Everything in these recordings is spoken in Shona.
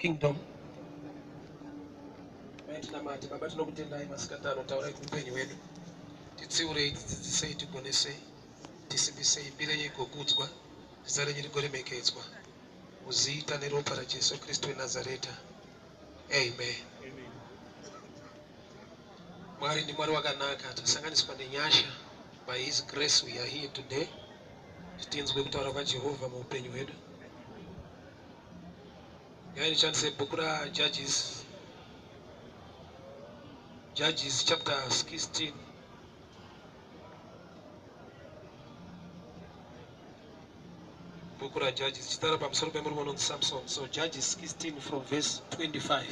Kingdom. Mai tinamate baba tinokutendai masikati ano taurai kuupenyu hwedu titsiurei tidzidzisei tigonesei tisimbisei mbiri yenyu igokudzwa zita renyu rigoremekedzwa muzita neropa raJesu Kristu weNazareta amen. Mwari ndi Mwari wakanaka tasanganiswa nenyasha by his grace we are here today titinzwe kutaura kwaJehovha muupenyu hwedu. Nyaya ndishandise bhuku raJudges, Judges chapter 16. Bhuku raJudges chitaura pamusoro pemurume unonzi Samson. So Judges 16 from verse 25.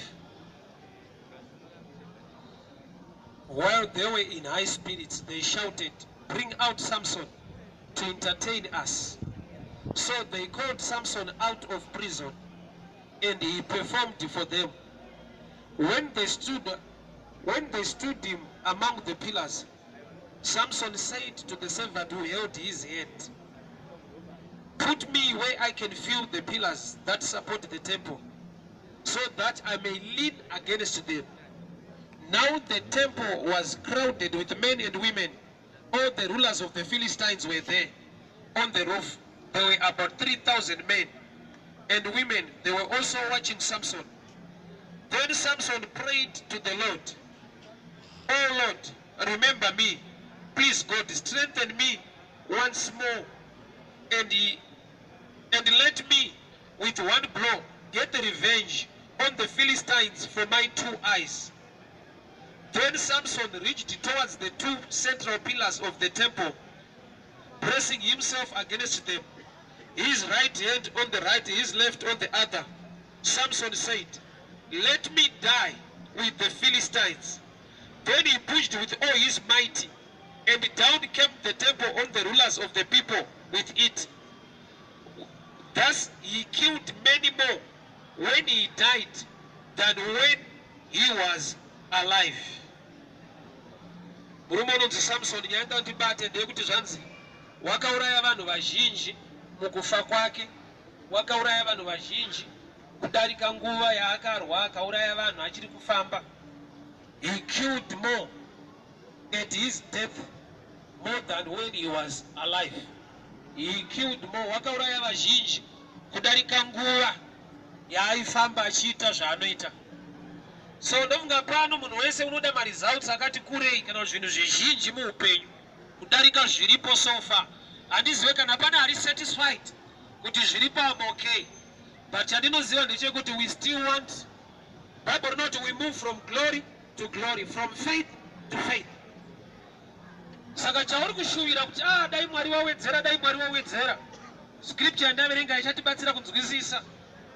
While they were in high spirits, they shouted, Bring out Samson to entertain us. So they called Samson out of prison, and he performed for them. When they stood, when they stood him among the pillars, Samson said to the servant who held his hand, Put me where I can feel the pillars that support the temple, so that I may lean against them. Now the temple was crowded with men and women. All the rulers of the Philistines were there on the roof. There were about 3,000 men and women. They were also watching Samson. Then Samson prayed to the Lord, Oh Lord, remember me. Please, God, strengthen me once more and, he, and let me, with one blow, get revenge on the Philistines for my two eyes. Then Samson reached towards the two central pillars of the temple, pressing himself against them, his right hand on the right, his left on the other. Samson said, Let me die with the Philistines. Then he pushed with all his might, and down came the temple on the rulers of the people with it. Thus he killed many more when he died than when he was alive. Murume unonzi Samson, nyaya ndandibate ndeyekuti zvanzi wakauraya vanhu vazhinji mukufa kwake, wakauraya vanhu vazhinji kudarika nguva yaakarwa akauraya vanhu achiri kufamba. He killed more at his death more than when he was alive. He killed more, wakauraya vazhinji kudarika nguva yaaifamba achiita zvaanoita. So ndofunga pano munhu wese unoda maresults akati kurei kana zvinhu zvizhinji muupenyu kudarika zviripo so far. Handizive kana pane ari satisfied kuti zviripo am okay, but chandinoziva ndechekuti we still want. Bible rinoti we move from glory to glory, from faith to faith. Saka chauri kushuvira kuti ah, dai Mwari wawedzera, dai Mwari wawedzera, scripture yandaverenga ichatibatsira kunzwisisa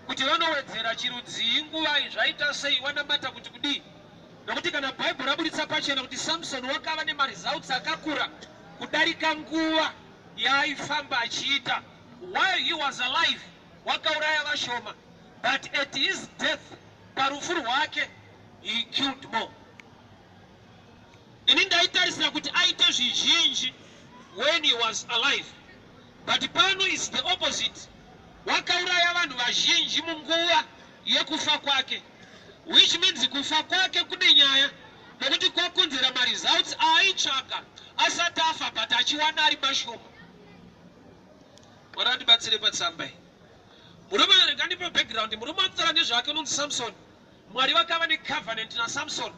kuti vanowedzera chirudzii, nguvai, zvaita sei, wanamata kuti kudii. Nokuti kana Bhaibheri raburitsa pachena kuti Samson wakava nemaresults akakura kudarika nguva yaaifamba achiita, while he was alive wakauraya vashoma, but at his death, parufu rwake, he killed more. Ini ndaitarisira kuti aite zvizhinji when he was alive, but pano is the opposite. Wakauraya vanhu vazhinji munguva yekufa kwake, which means kufa kwake kune nyaya, nokuti kwakonzera maresults aaitsvaga asati afa, but achiwana ari mashoma. Mwari atibatsire patsamba iyi. Murume, rega ndipe background. Murume akutaura nezvake unonzi Samson. Mwari vakava necovenant naSamson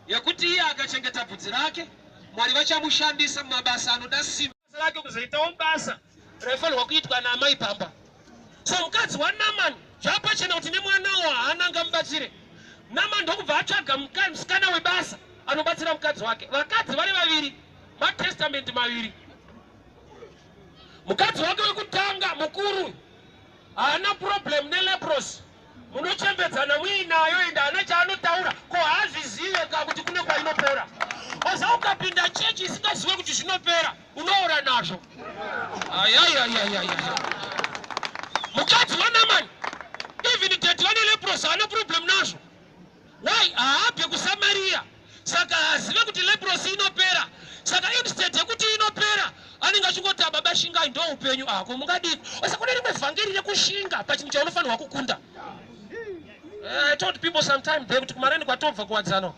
yekuti iye akachengeta bvudzi rake, Mwari vachamushandisa mumabasa anoda simba rake, kuzoitawo basa raifanirwa kuitwa naamai pamba. So mukadzi waNaman, zvapachena kuti nemwanawo haana angamubatsire. Naman ndokubva atsvaga musikana webasa anobatsira mukadzi wake. Vakadzi vari vaviri, matestamenti maviri. Mukadzi wake wekutanga mukuru haana problem neleprosy, munochembedzana muinayo, ende haana chaanotaura. Ko haazvizive ka kuti kune kwainopera? Oza ukapinda chechi isingazive kuti zvinopera, unoora nazvo. Ayayayayaya, mukadzi waNamani, even teti vane leprosy, haana problem nazvo. Why? Haabve kuSamaria, saka haazive kuti leprosy inopera. Saka instead yekuti inopera, anenge achingoti, "Ababa, shingai, ndo upenyu ako, mungadii." Osa kune rimwe vhangeri rekushinga pachinhu chaunofanirwa kukunda. I told people sometime there kuti kumareni kwatobva kuwadzano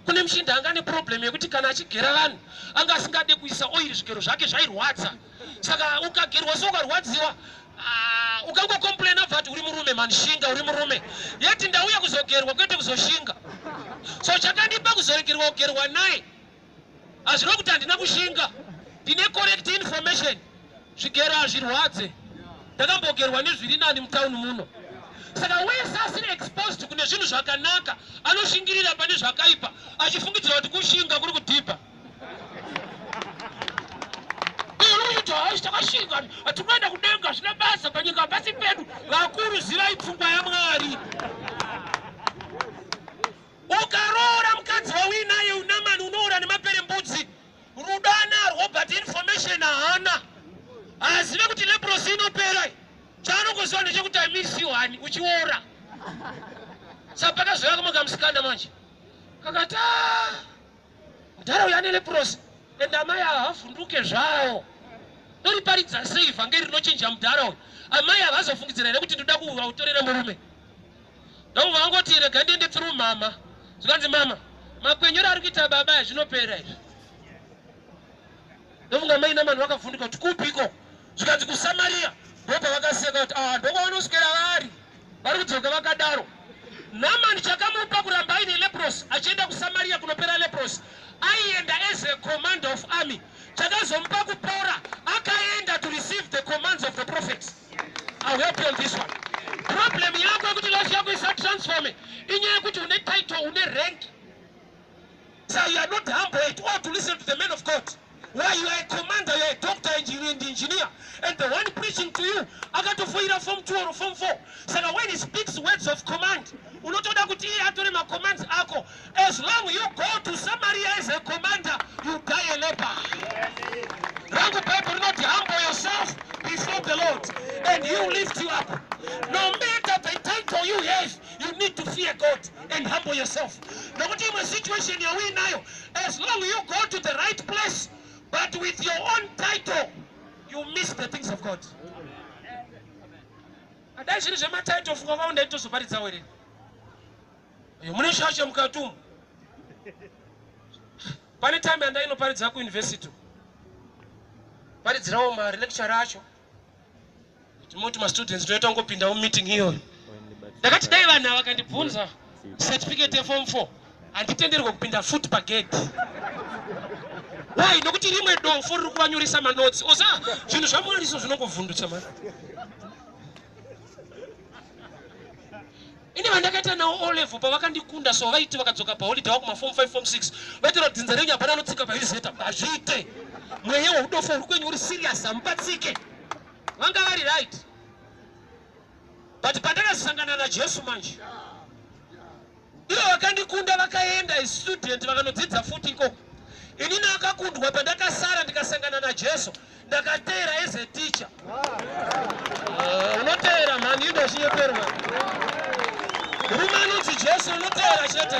kune muchinda anga ane problem yekuti kana achigera vanhu anga asingade kuisa oiri, zvigero zvake zvairwadza. Saka ukagerwa so ukarwadziwa, ah, ukangocomplaina bva ati, "Uri murume mani, shinga, uri murume." Yeti ndauya kuzogerwa, kwete kuzoshinga. So chakandipa kuzoregerwa kugerwa naye hazvino kuti handina kushinga, ndine correct information. Zvigero hazvirwadze, ndakambogerwa nezviri nani mutauni muno. Saka wese asiri exposed kune zvinhu zvakanaka anoshingirira pane zvakaipa achifungidzira kuti kushinga kuri kudhibha. Iruita haisi takashinga, hatinoenda kudenga, zvina basa, panyika pasi pedu. Vakuru, zivai pfungwa yaMwari. Ukaroora mukadzi wauinaye unamani, unoora nemaperembudzi. Rudo anarwo, but information haana, hazive kuti leprosy inopera. Chaanongoziva ndechekuti, "I miss you, honey," uchiora. Saka pakazouya kamwe kamusikana manje kakati, "Ah, mudhara uyu ane leprosy and amai havavhunduke zvawo, ndoriparidza sei vhangeri rinochinja mudhara uyu? Amai havazofungidzira here kuti ndoda kuutorera murume?" Ndobva vangoti, "Rega ndiende through mama." Zvikanzi, "Mama, makwenyero ari kuita baba aya, zvinopera izvi." Ndofunga mai namani vakavhunduka kuti, "Kupiko?" Zvikanzi, "KuSamariya." Ndopavakaseka kuti, "Ah, ndokwavanoswera vari, vari kudzoka vakadaro." Namani chakamupa kuramba aine leprosy achienda kuSamariya kunopera leprosy, aienda as a commander of army. Chakazomupa kupora, akaenda to receive the commands of the prophets. I'll help you on this one. Problem yako yekuti life yako isatransforme inyaya yekuti une title, une rank, so you are not humble at all to listen to the man of God. Why? You are a commander, you are a doctor, engineer and engineer, and the one preaching to you akatofoira form 2 or form 4. Saka when he speaks words of command, unotoda kuti iye atore macommands ako. As long you go to Samaria as a commander, you die a leper. Rangu Bible rinoti, "Humble yourself before the Lord and he will lift you up." No matter the title you have, you need to fear God and humble yourself, nokuti imwe situation yauinayo, as long you go to the right place but with your own title, you miss the things of God. Adai zviri zvematitle, funga kwavo ndaitozoparidzawo here? Iyo mune shasha mukati umu. Pane time yandainoparidza kuuniversity, paridzirawo mari lecture acho, timoti mastudents toita kungopinda mumeeting iyoyo. Ndakati dai vanhu ava vakandibvunza certificate yeform 4, handitenderwe kupinda futi pagedhi. Why? Nokuti rimwe dofo riri kuvanyoresa manotes osa. Zvinhu zvaMwari so zvinongovhundutsa mani. Ine vandakaita nawo O level, pavakandikunda so, vaiti vakadzoka paholiday vakuma form 5, form 6, vaitaura kuti, "Dzinza renyu hapana anotsika paizeta." Hazviite, mweya weudofo uri kwenyu uri serious, hamubatsike. Vanga vari right, but pandakasangana naJesu manje, ivo vakandikunda vakaenda student, vakanodzidza futi ikoko. Inini akakundwa, pandakasara ndikasangana naJesu, ndakateera as a teacher. Unoteera mhani, indochinyeperwa. Murume anonzi Jesu, unoteera chete.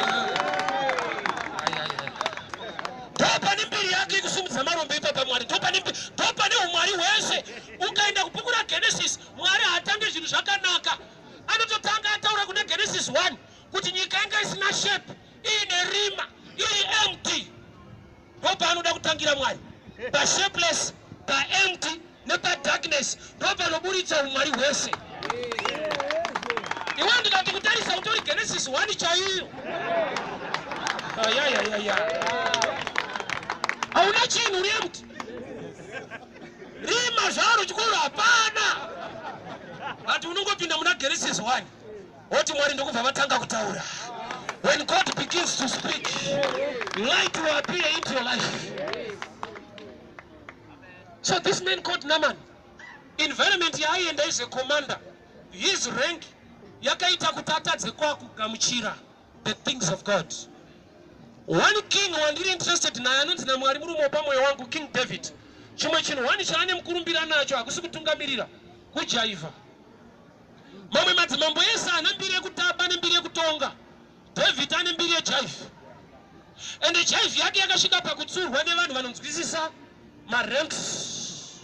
Ndopane mbiri yake ikusumudza marombe ipapa. Mwari ndopane mbiri, ndopane umwari hwese. Ukaenda kubhuku raGenesis, Mwari haatange zvinhu zvakanaka. Anototanga ataura kuna Genesis 1 kuti nyika inga isina shape, iine rima, iri empty. Ndopaanoda kutangira Mwari, pashapeless, paempty nepadarkness. Ndopanoburitsa umwari hwese. Iwe ndikati kutarisa utori Genesis 1 chaiyo. Ayayayaya, hauna chinhu, uri empty, rima zvaro, chikoro hapana. Ati unongopinda muna Genesis 1 woti Mwari ndokubva vatanga kutaura. When God begins to speak, light will appear into your life. So this man called Naman, environment yaaienda as a commander, his rank yakaita kuti atadze kwakugamuchira the things of God. One king wandiri interested naye anonzi naMwari murume wepamwoyo wangu, King David. Chimwe chinhu one chaane mukurumbira nacho hakusi kutungamirira, kujaivha. Mamwe madzimambo ese ana mbiri yekutamba nembiri yekutonga. David ane mbiri yejaivhi, ende jaivhi yake yakasvika pakutsurwa nevanhu vanonzwisisa maranks.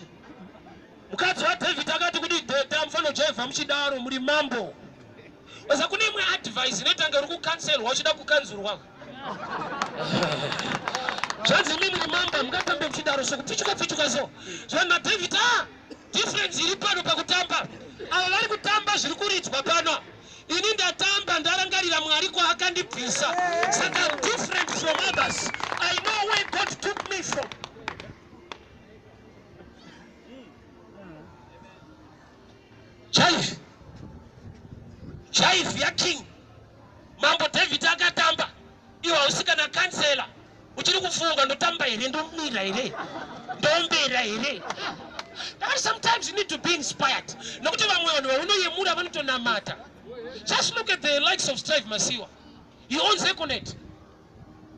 Mukadzi waDavid akati, "Kudi dhedha mufanira kujaivha muchidaro, muri mambo." Oza kune imwe advice inoita kunge uri kukanselwa uchida kukanzurwa. Zvanzi imimi muri mambo hamungatambe muchidaro so kupfichuka pfichuka so. Zvanzi naDavid ah difference iri pano pakutamba. Ava vari kutamba zviri kuridzwa pano. Ini ndatamba ndarangarira Mwari kwaakandibvisa. Saka I'm different from others. I know where God took me from. Jive. Jive yaKing. Mambo David akatamba. Iwe hausi kana kansela. Uchiri kufunga ndotamba here ndomira here ndombera here. Ndakati sometimes you need to be inspired. Nokuti vamwe vanhu vaunoyemura vanotonamata. Just look at the likes of Strive Masiwa. He owns Econet.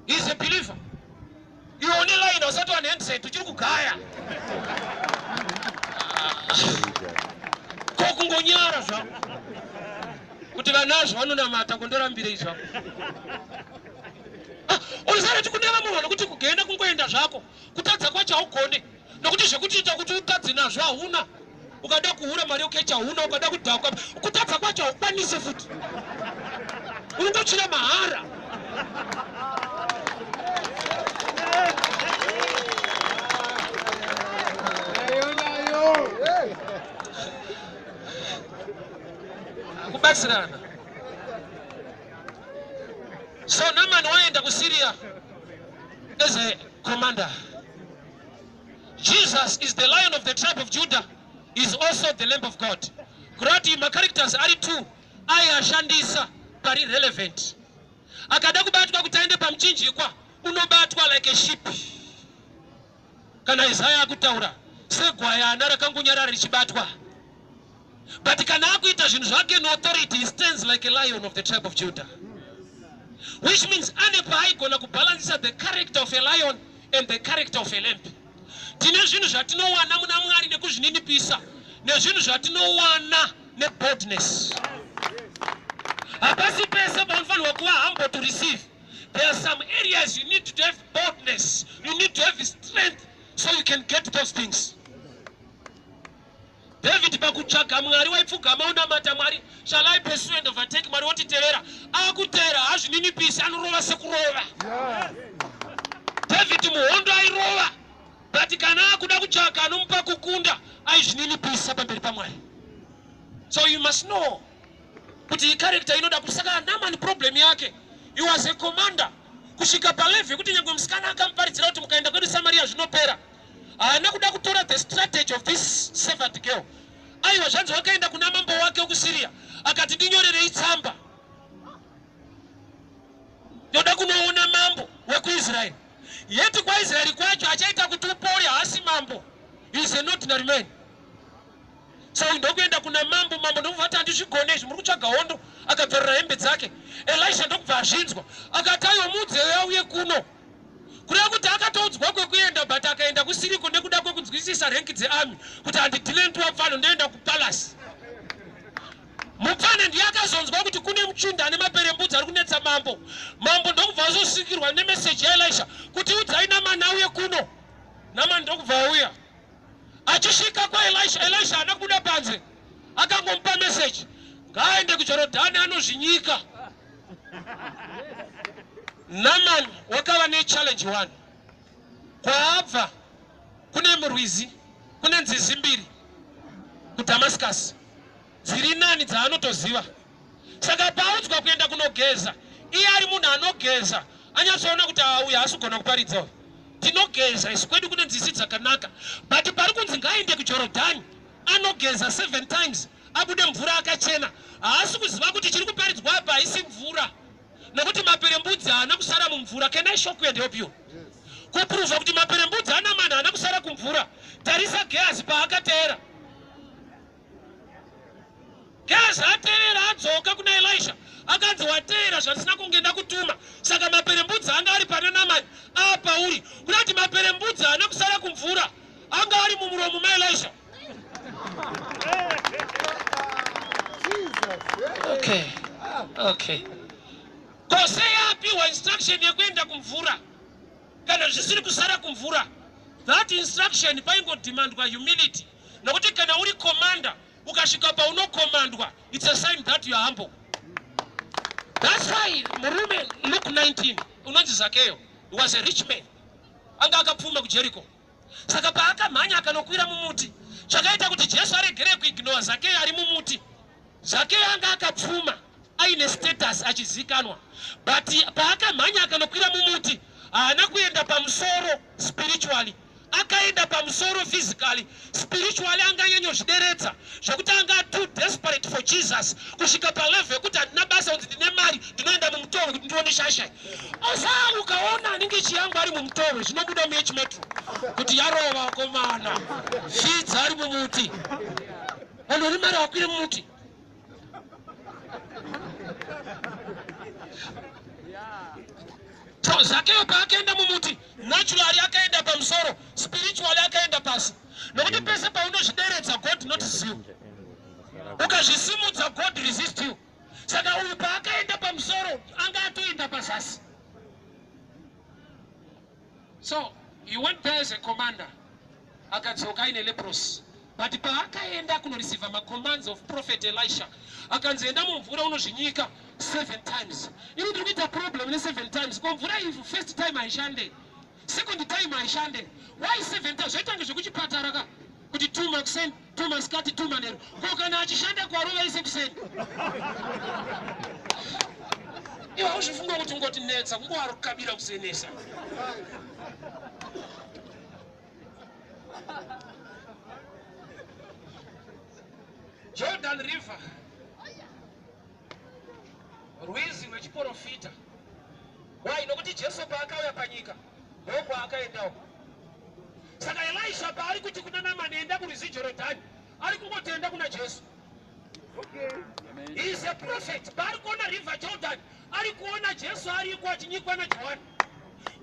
He is a believer. Iwe une line usati wane handset uchiri kugaya. Ko kungonyara zvako. Kuti vanazvo vanonamata kondorambirei zvako. Ah, unoziva kuti kune vamwe vanhu kuti kugenda kungoenda zvako kutadza kwacho haugone nokuti zvekutiita kuti utadze nazvo hauna ukada kuhura mari yokecha hauna ukada kudhakwa kutadza kwacho haukwanise futi unongochira mahara kubatsirana so Naaman waenda kuSyria as a commander. Jesus is the Lion of the tribe of Judah, is also the Lamb of God. Kurati macharacters ari two aiashandisa pari relevant. Akada kubatwa kuti aende pamuchinjikwa unobatwa like a sheep. Kana Isaiah akutaura segwayana rakangonyarara richibatwa. But kana akuita zvinhu zvake neauthority, he stands like a lion of the tribe of Judah. Which means ane paaigona kubhalansisa the character of a lion and the character of a lamb. Tine zvinhu zvatinowana muna Mwari nekuzvininipisa nezvinhu zvatinowana neboldness. Hapasi pese paunofanirwa kuva humble to receive. There are some areas you need to have boldness. You need to have strength so you can get those things. David pakutsvaga Mwari waipfugama unamata Mwari, shall I pursue and overtake? Mwari wotitevera. Akutera hazvininipisi, anorova sekurova. David muhondo airova, but kana akuda kutsvaka anomupa kukunda, aizvininipisa pamberi paMwari. So you must know kuti iyi character inoda kusaka Naaman problem yake. He was a commander kusvika palevel yekuti nyangwe musikana akamuparidzira kuti mukaenda kwedu Samaria zvinopera. Haana kuda kutora the strategy of this servant girl. Aiwa zvanzi wakaenda kuna mambo wake wekuSyria akati ndinyorerei tsamba. Ndoda kunoona mambo wekuIsraeri. Yeti kwaIsraeri kwacho achaita kuti upore haasi mambo. He is an ordinary man. So ndokuenda kuna mambo, mambo ndokubva ati handizvigone izvi, muri kutsvaga hondo. Akabvarura hembe dzake. Elisha ndokubva azvinzwa akati aiwa muudze auye kuno. Kureva kuti akatoudzwa kwekuenda but akaenda kusiriko nekuda kwekunzwisisa rank dzearmy kuti handidhile ntuwapfano ndoenda kupalace. Mupfana ndiye akazonzwa kuti kune muchinda ane maperembudzi ari kunetsa mambo. Mambo ndokubva azosvikirwa nemeseji yaElisha kuti udzai Namani auye kuno. Namani ndokubva auya. Achisvika kwaElisha, Elisha haana kubuda panze, akangomupa meseji ngaaende kuJorodhani anozvinyika. Naaman wakava nechallenge one. Kwaabva kune murwizi, kune nzizi mbiri kuDamascus dziri nani dzaanotoziva. Saka paaudzwa kuenda kunogeza, iye ari munhu anogeza, anyatsoona kuti auya haasi kugona kuparidza uyu. Tinogeza isu kwedu kune nzizi dzakanaka, but pari kunzi ngaaende kuJorodhani anogeza 7 times abude mvura akachena. Haasi kuziva kuti chiri kuparidzwa apa haisi mvura, nokuti maperembudzi haana kusara mumvura. Can I shock you and help you? Kupruvha kuti maperembudzi aNamani haana kusara kumvura, tarisa Gehazi paakateera. Gehazi ateera adzoka kuna Elisha akanzi wateera zvandisina kunge ndakutuma, saka maperembudzi anga ari pana Namani aapauri. Kuda kuti maperembudzi haana kusara kumvura, anga ari mumuromo maElisha. Okay. Okay. Ko sei apiwa instruction yekuenda kumvura kana zvisiri kusara kumvura? That instruction paingodemandwa humility, nokuti kana uri commander ukasvika paunokomandwa, it's a sign that you are humble. That's why murume, Luke 19, unonzi Zakeyo, he was a rich man, anga akapfuma kuJericho. Saka paakamhanya akanokwira mumuti, chakaita kuti Jesu aregere kuignora Zakeyo ari mumuti, Zakeyo anga akapfuma, aine status, achizikanwa, but paakamhanya akanokwira mumuti, haana kuenda pamusoro spiritually, akaenda pamusoro physically. Spiritually anganyanyozvideredza zvekuti anga too desperate for Jesus kusvika palevel yekuti handina basa kuti ndine mari, ndinoenda mumutowe kuti ndione shasha. Osa ukaona anenge chiyangu ari mumutowe, zvinobuda muH Metro kuti yarova vakomana, fidza ari mumuti, vanhu vane mari vakwire mumuti. So Zakeyo paakaenda mumuti, naturally akaenda pamusoro, spiritually akaenda pasi, nokuti pese paunozvideredza, God notices you. Ukazvisimudza, God resist you. Saka uyu paakaenda pamusoro, anga atoenda pazasi. So he went there as a commander, akadzoka aine leprosy. But paakaenda kunoreceiva macommands of Prophet Elisha, akanzi enda mumvura unozvinyika seven times. Ini ndiri kuita problem neseven times. Ko mvura iyi, first time haishande, second time haishande, why seven times? Zvaita kunge zvekuchipatara ka, kuti two makuseni, two masikati, two manheru. Ko kana achishanda kwarova ise kuseni? Iwe hauzvifunga kuti ungoti netsa kungowarukabira kusenesa? Jordan River, rwizi rwechiprofita. Why? Nokuti Jesu paakauya panyika, ndokwaakaendawo. Saka Elisha paari kuti kuna Namani, enda kurwizi Jorodhani, ari kungotenda kuna Jesu. He is a prophet. Paari kuona River Jordan, ari kuona Jesu ariko achinyikwa naJohani.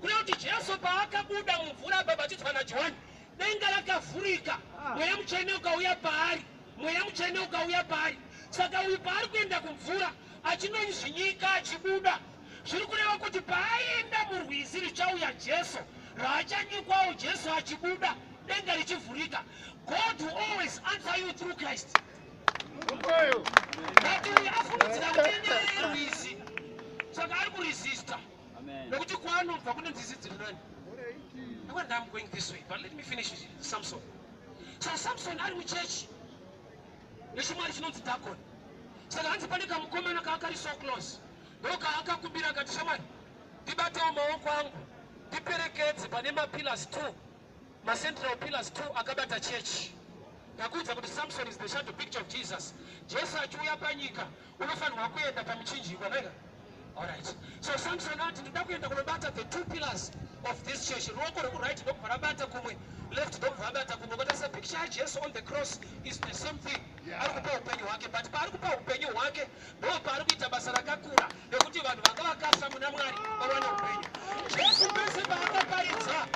Kureva kuti Jesu paakabuda mumvura abhabhatidzwa naJohani, denga rakavhurika, Mweya Mutsvene ukauya paari, Mweya Mutsvene ukauya paari. Saka uyu paari kuenda kumvura achinozvinyika achibuda, zviri kureva kuti paaenda murwizi richauya Jesu, raachanyikwawo Jesu achibuda, denga richivhurika. God will always answer you through Christ. But uyu afungidzira kuti inyaya yerwizi, saka ari kuresista, nokuti kwaanobva kune nzizi dziri nani. When I'm going this way, but let me finish with Samson. So Samson ari muchechi nechimwari chinonzi Dagon. Saka hanzi pane kamukomana kaakari so close, ndokaakakumbira akati, "Shamwari, ndibatewo maoko angu, ndiperekedze pane mapillars two, macentral pillars two akabata chechi." Ndakuudza kuti Samson is the shadow picture of Jesus. Jesu achiuya panyika, unofanirwa kuenda pamuchinjikwa naika. Alright, so Samson ati, "Ndoda kuenda kunobata the two pillars of this church." Ruoko rwekuright ndokubva rabata kumwe, left ndokubva rabata kumwe. Ukatarisa picture yaJesu on the cross, is the same thing. Ari kupa upenyu hwake, but paari kupa upenyu hwake, ndo paari kuita basa rakakura nekuti vanhu vanga vakafa muna Mwari vawane upenyu. Jesu pese paakaparidza,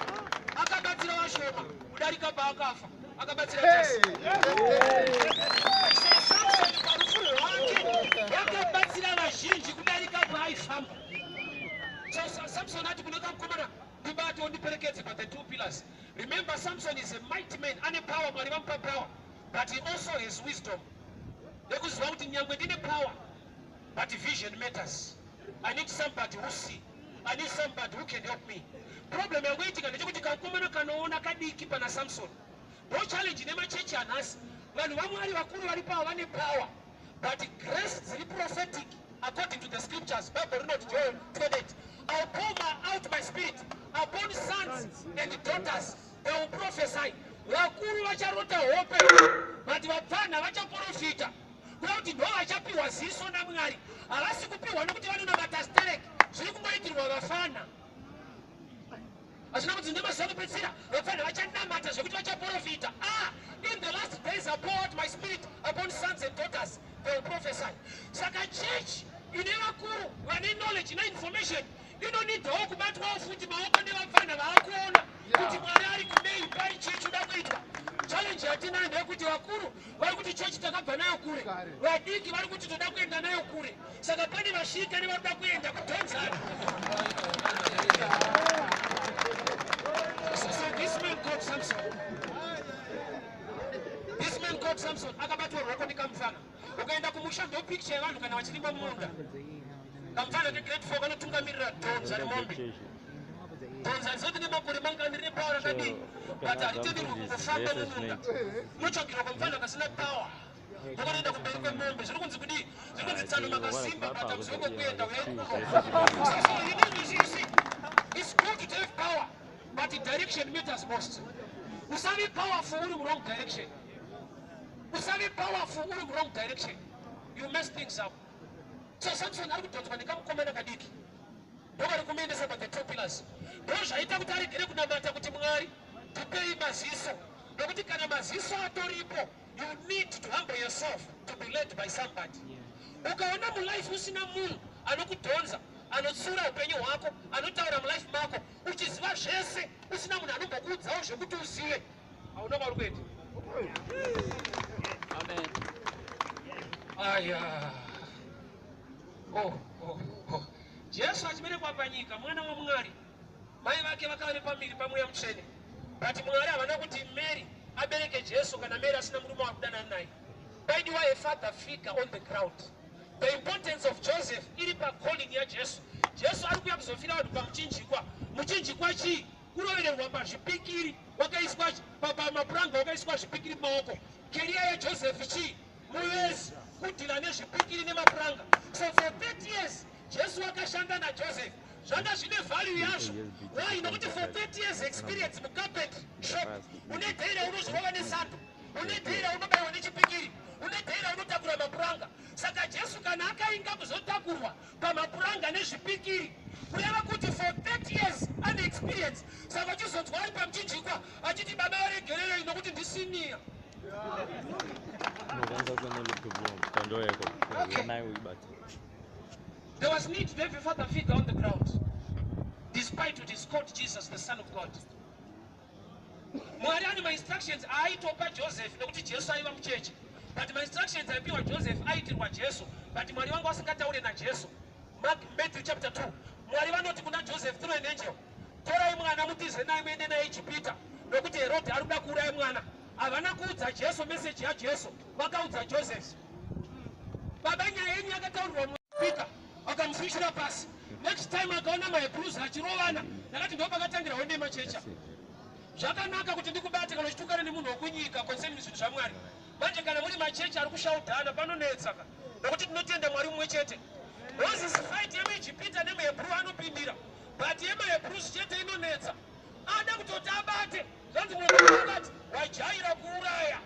akabatsira vashoma kudarika paakafa akabatsira Jesu. So Samson parufu rwake vakabatsira vazhinji kudarika paaifamba. So Samson ati kune kamukomana, "Ndibate undiperekedze pa the two pillars." Remember, Samson is a mighty man, ane power, Mwari vamupa power, but he also has wisdom nekuziva kuti nyangwe ndine power, but vision matters. I need somebody who see, I need somebody who can help me. Problem yangoitika ndechekuti kamukomana kanoona kadiki pana Samson. Ndo challenge nemachechi anhasi. Vanhu vaMwari vakuru vari pavo vane power, but grace dziri prophetic according to the scriptures. Bible rinoti, Joel 28, "I'll pour out my spirit upon sons and daughters, they will prophesy." Vakuru vacharota hope, but vapfana vachaprofita. Kuda kuti ndo vachapiwa ziso naMwari. Havasi kupiwa nokuti vanonamata sterek, zviri kungoitirwa vafana. Hazvina kuti ndemazuva anopedzisira vapfana vachanamata zvekuti vachaprofita. Ah, in the last days I pour out my spirit upon sons and daughters, they will prophesy. Saka church ine vakuru vane knowledge neinformation inonidhawo kubatwawo futi maoko nevapfana vaakuona kuti Mwari ari kudei pari chechi uda kuitwa. Challenge yatinayo ndeyekuti vakuru vari kuti chechi takabva nayo kure, vadiki vari kuti toda kuenda nayo kure. Saka pane vasvika nevari kuenda kudhonzana. So this man called Samson, this man called Samson akabatwa ruoko nekamufana. Ukaenda kumusha, ndo picture yevanhu kana vachirima mumunda. Kamfana kegrade 4 kanotungamirira dhonza remombe. Dhonza rizoti nemakore mangani rine power rakadii, but haritenderwi kungofamba mumunda, unotsvagirwa kamfana kasina power, ndokanoenda kumberi kwemombe. Zviri kunzi kudii? Zviri kunzi tsano makasimba, but hamuzive kwekuenda, uyai kuno. So you need, you see, it's good to have power, but direction matters most. Usave powerful uri wrong direction. Usave powerful uri wrong direction, you mess things up. So Samson ari kudhonzwa nekamukomana kadiki, ndovari kumuendesa pa the two pillars. Ndo zvaita kuti aregere kunamata kuti, "Mwari, tipei maziso," nokuti kana maziso atoripo, you need to humble yourself to be led by somebody. Ukaona mulife usina munhu anokudhonza, anotsura upenyu hwako, anotaura mulife mako, uchiziva zvese, usina munhu anombokuudzawo zvekuti uzive, hauna kwauri kuenda. Amen. Aya, oh. Jesu achiberekwa panyika, mwana waMwari, mai vake vakava nepamiri pamweya mutsvene, but Mwari havana kuti Mary abereke Jesu kana Mary asina murume wakudanana naye. Paidiwa a father figure on the ground. The importance of Joseph iri pacalling yaJesu. Jesu ari kuuya kuzofira vanhu pamuchinjikwa. Muchinjikwa chii? Kurovererwa pazvipikiri, wakaiswa pamapuranga, wakaiswa zvipikiri mumaoko. Career yaJoseph chii? Muvezi, kudhila nezvipikiri nemapuranga. So for 30 years Jesu akashanda naJoseph. Zvanga zvine value yazvo. Why? Nokuti for 30 years experience mucarpentry shop, une day raunozorova nesando, une day raunobayiwa nechipikiri, une day raunotakura mapuranga. Saka Jesu kana akainga kuzotakurwa pamapuranga nezvipikiri, kureva kuti for 30 years ane experience. Saka achizonzwa ari pamuchinjikwa achiti, "Baba, varegererei, nokuti ndisiniya." Unokwanisa kuenda laptop yako nayo uibate. There was need to have a father figure on the ground, despite it is called Jesus, the Son of God. Mwari ane mainstructions aaitopa Joseph nekuti Jesu aiva mucheche, but mainstructions aipiwa Joseph aitirwa Jesu, but Mwari vanga vasingataure naJesu. Mark, Matthew chapter 2, Mwari vanoti kuna Joseph through an angel, "Torai mwana mutize naye, muende naye Ijipita, nokuti Herodhi ari kuda kuuraya mwana." Havana kuudza Jesu meseji yaJesu, vakaudza Joseph. Baba, nyaya yenyu yakataurirwa mupika, akamuswishira pasi. Next time akaona maHebrews achirovana, ndakati ndo pakatangira honde machecha. Zvakanaka kuti ndikubate kana uchitukana nemunhu wokunyika concerning zvinhu zvaMwari. Manje kana muri machechi ari kushaudhana, panonetsa ka, nokuti tinotenda Mwari mumwe chete. Moses, fight yemuIjipita nemuHebrew anopindira, but yemaHebrews chete inonetsa. Ada kutoti abate, zvanzi munomuti akati wajaira kuuraya.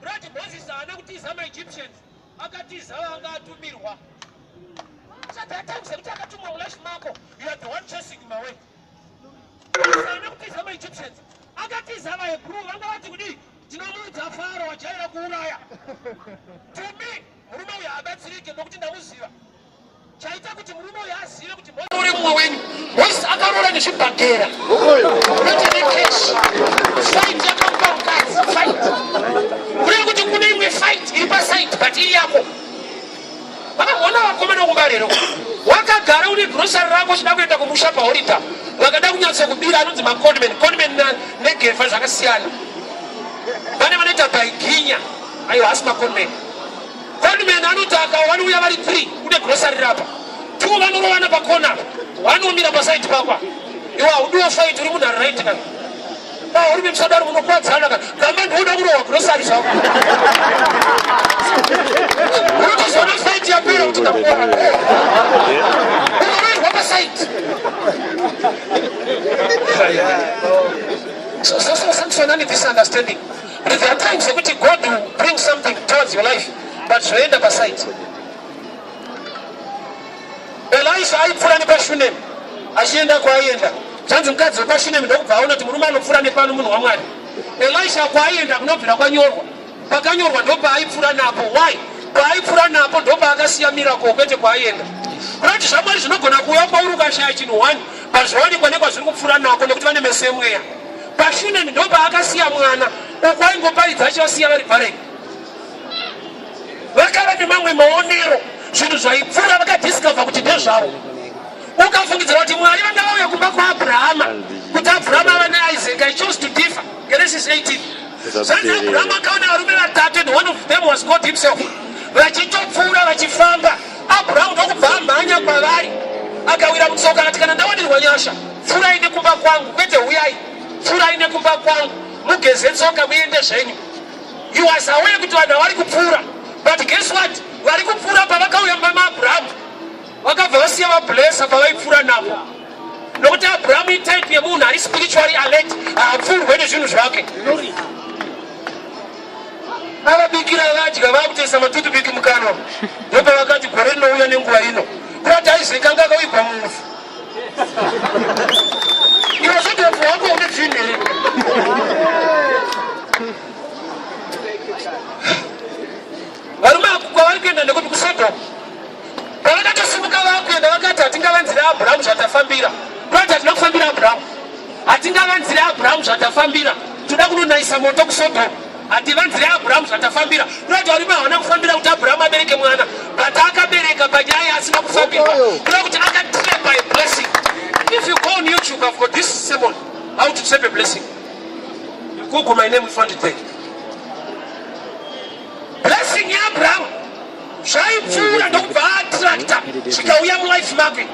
Kurati Moses haana kutiza maEgyptians, akatiza vanga atumirwa. So there are times ekuti akatumwa mulife mako, you are the one chasing him away. Haana kutiza maEgyptians, akatiza vaHebrew vanga vati kudii? "Tinomuudza Faro wajaira kuuraya." To me, murume uyu haabatsirike, nokuti ndamuziva. Chaita kuti murume uyu azive kuti uri mumwe wenyu, Moses akaroora nezvibhagera, kwete necash. Fight yakamupa mukadzi, fight, kureva kuti kune imwe fight iri paside, but iri yako. Vakamboona vakomana kumba rero, wakagara une grocery rako, uchida kuenda kumusha paholiday, vakada kunyatsokubira, anonzi maconman. Conman negefa zvakasiyana. Pane vanoita baiginya, aiwa, asi maconman. Conman anoti akawa vanouya vari 3, une grocery rapa, two vanorovana pakona, vanomira paside pakwa. Iwe haudiwo fight, uri munhu ari right kana uri musadaro, munokwadzana. Kana gamba ndinoda kurohwa grocery zvako, unotozoona fight yapera kuti ndakuona unoroerwa paside. So Samson ane this understanding. But there are times ekuti God will bring something towards your life, but zvoenda paside. Elisha aipfuura nepaShunemi achienda kwaaienda. Zvanzi mukadzi wepaShunemi ndokubva aona kuti murume anopfuura nepano munhu waMwari. Elisha kwaaienda kunobvira kwanyorwa, pakanyorwa ndopaaipfuura napo. Why? Paaipfuura napo ndopaakasiya miracle, kwete kwaaienda. Kurati zvaMwari zvinogona kuuya kwauri ukashaya chinhu one, but zvawanikwa nekwazviri kupfuura nako, nekuti vane meso emweya. PaShunemi ndopaakasiya mwana, uko aingoparidza achivasiya vari bvarei. Vakava nemamwe maonero, zvinhu zvaipfuura vakadiscover kuti ndezvavo. Ukafungidzira kuti Mwari vanga vauya kumba kwaAbhurahama kuti Abhurahama ava neIsaac. I chose to differ. Genesis 18, zvanzi Abhurahama akaona varume vatatu, and one of them was God himself, vachitopfuura vachifamba. Abrahamu ndokubva amhanya kwavari, akawira mutsoka akati, kana ndawanirwa nyasha, pfuurai nekumba kwangu, kwete huyai, pfuurai nekumba kwangu, mugeze tsoka muende zvenyu. He was aware kuti vanhu havari kupfuura, but guess what? Vari kupfuura pavakauya mumba maAbrahamu, vakabva vasiya vablessa pavaipfuura napo, nokuti Abrahamu itype yemunhu ari spiritually alert, haapfuurwe nezvinhu zvake. Avabikira vadya, vakutoisa matutupiki mukanwa, ndopavakati gore rinouya nenguva ino, kurati aizekanga akawigwa muvhu. Iwe zvoti upfu hwako une zvinhu here? Varume kwavari kuenda ndekuti kuSodom. Pavakatosimuka vakuenda vakati hatingavanzire Abrahamu zvatafambira. Kurati hatina kufambira Abrahamu. Hatingavanzire Abrahamu zvatafambira. Toda kunonayisa moto kuSodom. Hativanzire Abrahamu zvatafambira. Kurati varume havana kufambira kuti Abrahamu abereke mwana. But akabereka panyaya asina kufambirwa. Kuda kuti akatrap a blessing. If you go on YouTube, I've got this sermon, how to trap a blessing. You Google my name, you find it there. Blessing yaAbrahamu zvaipfuura ndokubva aattracta zvikauya mulife make.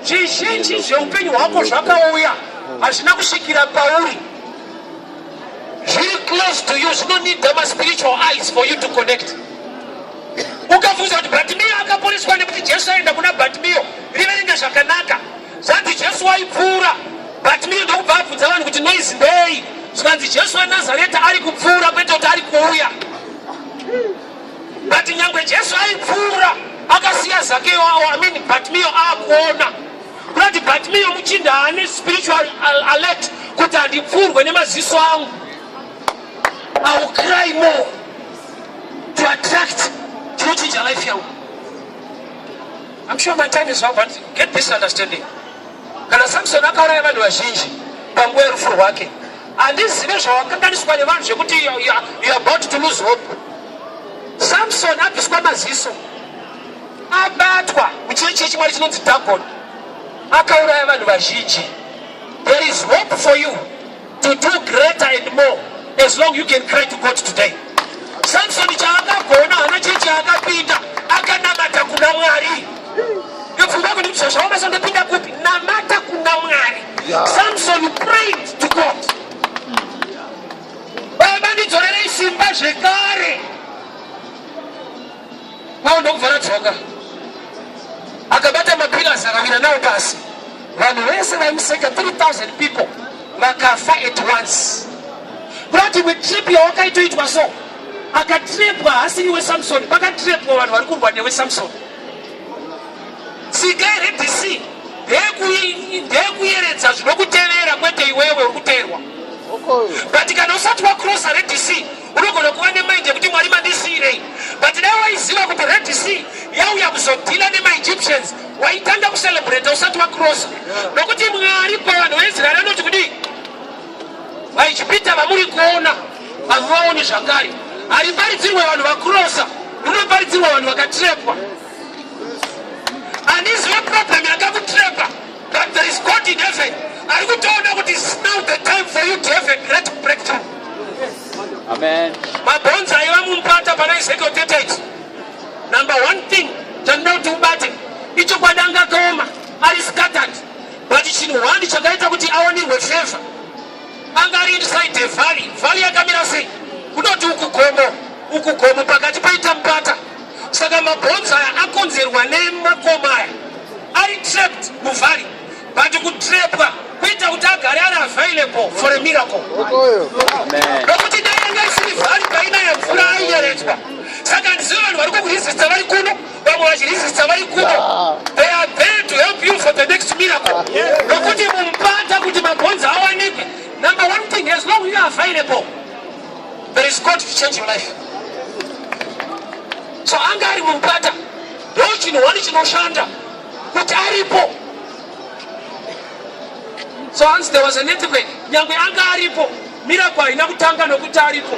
Zvizhinji zveupenyu hwako zvakauya hazvina kusvikira pauri, zviri close to you, zvinonida maspiritual eyes for you to connect. Ukabvunza kuti Bhatimiyo akaporeswa nekuti Jesu aenda kuna Bhatimiyo, riverenge zvakanaka. Zvanzi Jesu waipfuura, Bhatimiyo ndokubva abvunza vanhu kuti noise ndei? Zvikanzi Jesu weNazareta ari kupfuura, kwete kuti ari kuuya. But nyangwe Jesu aipfuura akasiya Zakeyo, I mean Bhatimiyo aakuona. Kurati Bhatimiyo muchinda ane spiritual alert kuti handipfuurwe nemaziso angu. I will cry more to attract chinochinja life yangu. I'm sure my time is up, but get this understanding. Kana Samson akauraya vanhu vazhinji panguva yerufu rwake, handizive zvawakanganiswa nevanhu zvekuti you are about to lose hope. Samson abviswa maziso, abatwa muchechi yechimwari chinonzi Dagon, akauraya vanhu vazhinji. There is hope for you to do greater and more as long you can cry to God today. Samson chaakagona hana chechi akapinda, akanamata kuna Mwari. Ndopfungwa kuti zvaoma ndopinda kupi? Namata kuna Mwari. Samson prayed to God. Baba, ndidzorerei simba zvekare. Kwao ndokubva radzoka. Akabata mapillars akawira nawo pasi. Vanhu vese vaimuseka, 3000 people vakafa at once. Kurati imwe trip yawakaitoitwa so, akatrepwa hasi iwe Samson, pakatrepwa vanhu vari kurwa newe Samson. Tsika yeRed Sea ndeyekuyeredza zvinokutevera, kwete iwewe uri kuteerwa. But kana usati wacrossa Red Sea, unogona kuva nemind yekuti Mwari mandisiyirei. But dai waiziva kuti Red Sea yauya kuzodeala nemaEgyptians, waitanga kucelebrata usati wacrossa, nokuti Mwari pavanhu vaIsraeri anoti kudii? VaIjipita vamuri kuona hamuvaoni zvakare. Hariparidzirwe vanhu vacrossa, rinoparidzirwa vanhu vakatrepwa. Handizive problem yakakutrepa, but there is God in heaven ari kutoona kuti it's now the time for you to have a great breakthrough. Amen. Mabhonzo aiva mumupata pana Ezekiel 38. Number one thing chandinoda kuti ubate, ichokwadi anga akaoma, ari scattered, but chinhu one chakaita kuti awanirwe favor, anga ari inside the valley. Valley yakamira sei? Kunoti uku gomo, uku gomo, pakati paita mupata. Saka mabhonzo aya akonzerwa nemakomo aya ari trapped muvalley, but kutrepwa kuita kuti agare ari available for a miracle. Amen. Nokuti dai yanga isiri valley, painaya mvura aiyeredzwa. Saka handizivi vanhu vari kukuresista vari kuno, vamwe vachiresista vari kuno, they are there to help you for the next miracle, nokuti mumupata kuti mabhonzo awanikwe, number one thing, as long you are available, there is God to change your life. So anga ari mumupata, ndo chinhu one chinoshanda kuti aripo. So hanzi there was an earthquake. Nyangwe anga aripo, miracle haina kutanga nokuti aripo.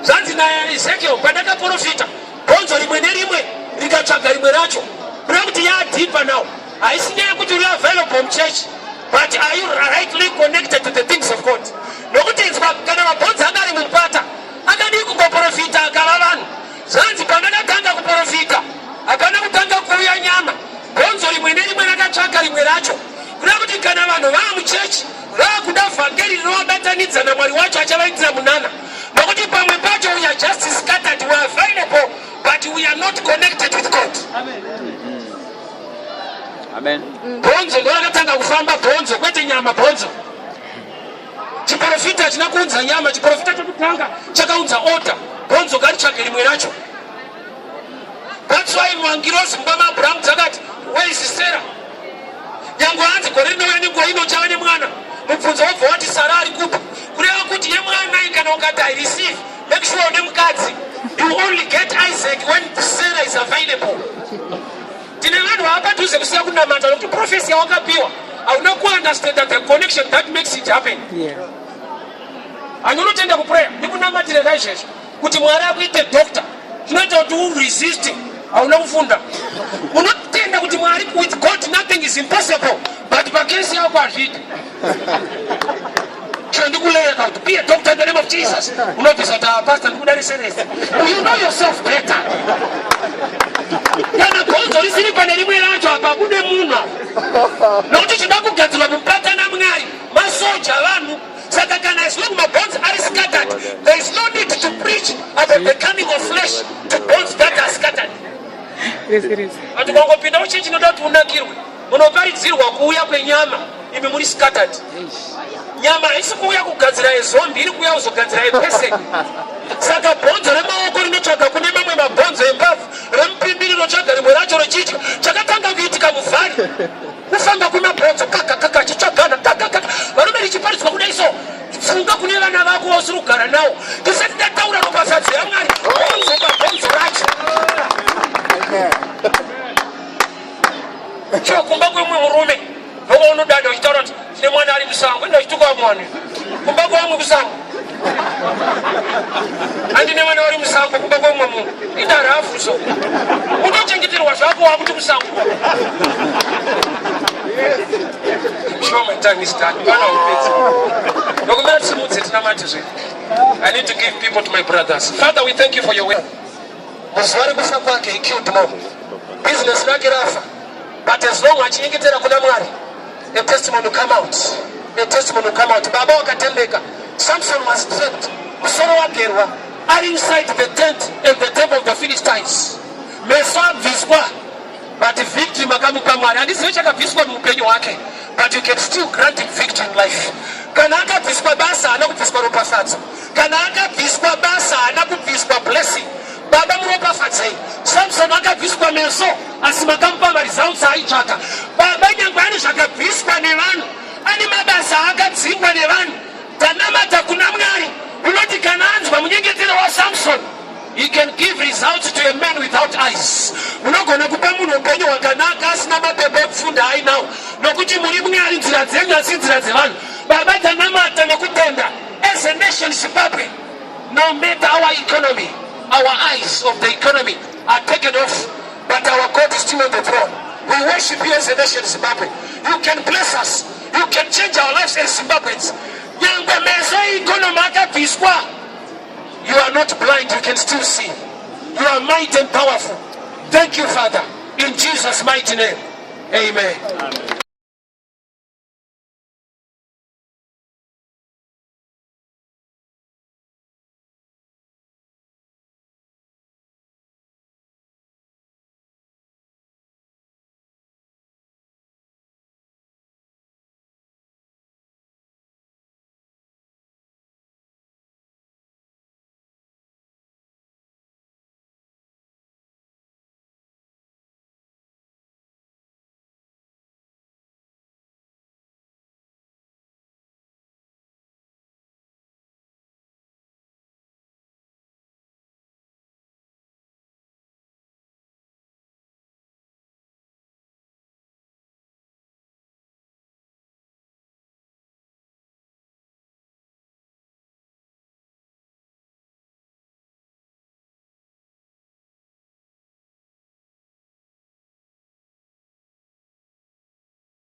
Zvanzi naEzekiel, pandakaprofita, bhonzo rimwe nerimwe rikatsvaga rimwe racho. Kureva kuti yadeeper now. Haisi nyaya yekuti uri available muchurch, but are you rightly connected to the things of God? Nokuti inzwa, kana mabhonzo anga ari mumupata, akadii kungoprofita akava vanhu? Zvanzi pandakatanga kuprofita. Hapana kutanga kuuya nyama. Bhonzo rimwe nerimwe rakatsvaka rimwe racho. Kuda kuti kana vanhu vaa muchechi vaakuda vhangeri rinovabatanidza naMwari wacho achavaitira munana. Nokuti pamwe pacho we are just scattered, we are available but we are not connected with God. Amen. Bhonzo ndorakatanga kufamba, bhonzo kwete nyama, bhonzo. Chiprofita hachina kuunza nyama, chiprofita chekutanga chakaunza order. Bhonzo ngaritsvage rimwe racho. That's why mwangirozi mumba maAbrahamu dzakati, where is Sarah? Nyangwe hanzi gore rinouya nenguva ino chava nemwana. Mubvunzo wobva wati Sara ari kupi? Kureva kuti yemwana iyi kana ukati I receive, make sure une mukadzi. You only get Isaac when Sarah is available. Tine vanhu vaapadhuze kusiya kunamata nokuti prophecy yawakapiwa hauna kuunderstanda the connection that makes it happen. Hanonotenda kuprayer ndikunamatire kaizvezvo kuti Mwari akuite doctor zvinoita kuti uresist hauna kufunda. Unotenda kuti Mwari, with God nothing is impossible, but pakesi yako hazviiti. Chero ndikuleka kuti be a doctor in the name of Jesus, unobvisa kuti ah, pastor ndikuda reserese. You know yourself better. Kana bhonzo risiri pane rimwe racho apa bude munhu apa, nokuti chida kugadzirwa mubata naMwari masoja vanhu. Saka kana as long mabhonzo ari scattered, there is no need to preach about the coming of flesh to bones that are scattered. But ukangopinda muchechi inoda kuti unakirwe, munoparidzirwa kuuya kwenyama, imi muri scattered. Nyama haisi kuuya kugadzira yezombi, iri kuuya kuzogadzira yepeseni. Saka bhonzo remaoko rinotsvaga kune mamwe mabhonzo embavhu, remupimbi rinotsvaga rimwe racho rechidya. Chakatanga kuitika muvhari kufamba kwemabhonzo kaka kaka achitsvagana kaka kaka. Varume, richiparidzwa kudai so, funga kune vana vako vausiri kugara nawo. Tisati tataura ropafadzo yaMwari, bhonzo pabhonzo racho. Chio kumba kwemumwe murume ndokwaunodanha uchitaura kuti tine mwana ari musango, enda uchituka mwana kumba kwamwe kusango. Handine vana vari musango kumba kwemumwe munhu, ita rafu so unochengeterwa zvako wakuti musango. Sure, my time is done. Pana upedzi. Ndokumbira tisimudze tinamate zve. I need to give people to my brothers. Father, we thank you for your word. Muzuva rekufa kwake he killed more. Business rake rafa. But as long achinyengetera kuna Mwari, a testimony will come out. A testimony will come out. Baba wakatendeka. Samson was trapped. Musoro wagerwa. Ari inside the tent and the temple of the Philistines. Meso abviswa. But victory makamupa Mwari. Handizivi chakabviswa muupenyu hwake. But you can still grant him victory in life. Kana akabviswa basa haana kubviswa ropafadzo. Kana akabviswa basa haana kubviswa blessing. Baba, muropafadzei. Samson akabviswa meso asi makamupa maresults aitsvaka. Baba, nyangwe ane zvakabviswa nevanhu, ane mabasa akadzingwa nevanhu, tanamata kuna Mwari unoti kana anzwa munyengetero waSamson, he can give results to a man without eyes. Unogona kupa munhu upenyu hwakanaka asina mapepa ekufunda ainawo, nokuti muri Mwari, nzira dzenyu asi nzira dzevanhu. Baba, tanamata nekutenda as a nation Zimbabwe, no matter our economy, our eyes of the economy are taken off, but our God is still on the throne. We worship you as a nation Zimbabwe. You can bless us, you can change our lives as Zimbabweans. Nyangwe meso economy akabviswa, you are not blind, you can still see. You are mighty and powerful. Thank you, Father, in Jesus' mighty name, amen. Amen.